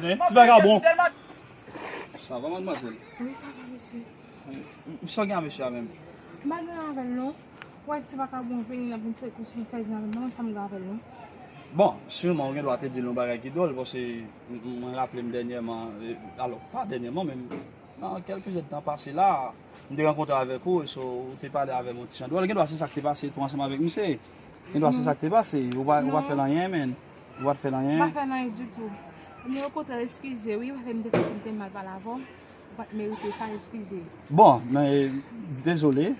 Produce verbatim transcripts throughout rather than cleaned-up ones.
tenten. Ti vagabon. Sa va, madmwazèl? Wi, sa va, mesye. Sa w gen a mesye a menm? M pa gen avè l non. Wè, ti vakabon vini la pou m se kous pou fè zin avè m. Mwen sa m gen avè l non. Bon, siman ou gen dwa te di l yon bagay ki dwòl, paske m- m- mwen raple m dènyèman, e, alò, pa dènyèman, men nan kèlke zèdtan pase la, m te rankontre avèk ou, e so ou te pale avè m yon ti jan dwòl. Gen dwa se sa k te pase tou ansanm avèk misye. Gen dwa se sa k te pase. Ou pa ou pa fè l anyen, men. Ou pa t fè l M pa anyen. fè l anyen ditou. Men okontrè, eskize wi, paske m te santi m te mal pale avè w. Ou pa t merite sa, eskize. Bon, men dezole,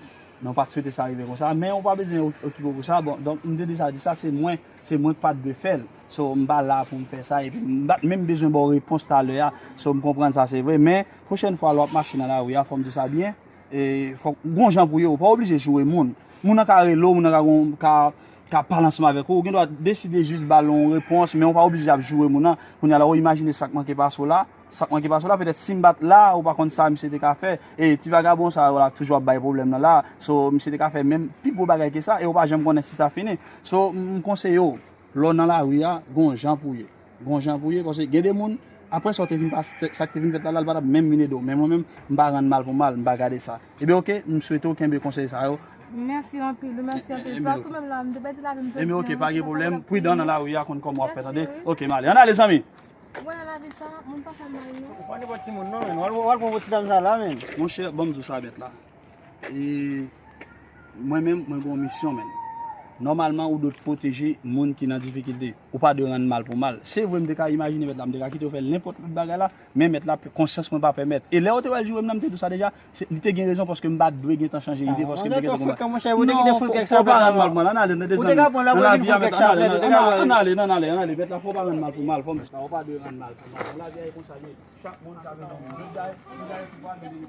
men w pa t swete sa rive konsa, men ou pa bezwen okipe w pou sa. Bon, donk m te deja di sa, se mwen, se mwen k pa t dwe fè l. So, m pa la pou m fè sa, epi m pa t menm bezwen ba w repons talè a. So, m konprann sa, se vre, men pwochèn fwa lè w ap mache nan lari a, fò m di w sa byen, e, fòk gon jan pou ye, ou pa oblije joure moun. Moun nan ka rele w, moun nan ka gon, ka, ka pale ansanm avèk ou, ou gen dwa deside jis ba l yon repons, men ou pa oblije ap joure moun nan. Kounye a la, ou imajine sa k manke pase w la, sa k manke pase w la, petèt si m pa t la, ou pa konn sa misye te ka fè. E ti vagabon sa yo la toujou ap bay pwoblèm nan la. So, misye te ka fè menm pi gwo bagay ke sa, e ou pa janm konnen si sa fini. So, m konseye w, lè w nan lari a, gon jan pou ye. Gon jan pou ye, paske gen de moun, apre sa w te vin pas, sa k te vin fèt la, la, l pa t ap menm vin ede w. Men mwen menm, m pa rann mal pou mal, m pa gade sa. Ebyen, oke, m swete w kenbe konsèy sa yo. Mèsi anpil, mèsi anpil. Se pa tou menm la, m te pèdi lavi m jodi a. Ebyen, oke, pa gen pwoblèm. Pridan nan lari a, konn kòman w ap fè, tande? Oke, m ale. Ann ale, zanmi. Ou wè nan lavi sa, moun pa fè mal, non. Ou pa nenpòt ki moun, non, men. W al, w al pran bon ti dam sa la, men. Monchè, ban m di w sa, bèt la. E mwen menm, mwen gen yon misyon, men. Nòmalman, ou dwe pwoteje moun ki nan difikilte. Ou pa dwe rann mal pou mal. Se vre, m te ka imajine mèt la, m te ka kite w fè nenpòt lòt bagay la, men mèt la, konsyans mwen pa pèmèt. E lè yo te wè l joure m nan, m te di w sa deja, se, li te gen rezon paske m pa t dwe gentan chanje ide, paske m te gentan konprann. Non, fò, fò w pa rann mal pou mal. Ann ale, tande, zanmi. Nan lavi a, mèt, ann ale, ann ale, ann ale, ann ale, mèt la, fò w pa rann mal pou mal, fò m di w sa, ou pa dwe rann mal pou mal. Nan lavi a, e konsa l ye. Chak moun ka bezwen moun. Jodi a, jodi a, e pou pa mete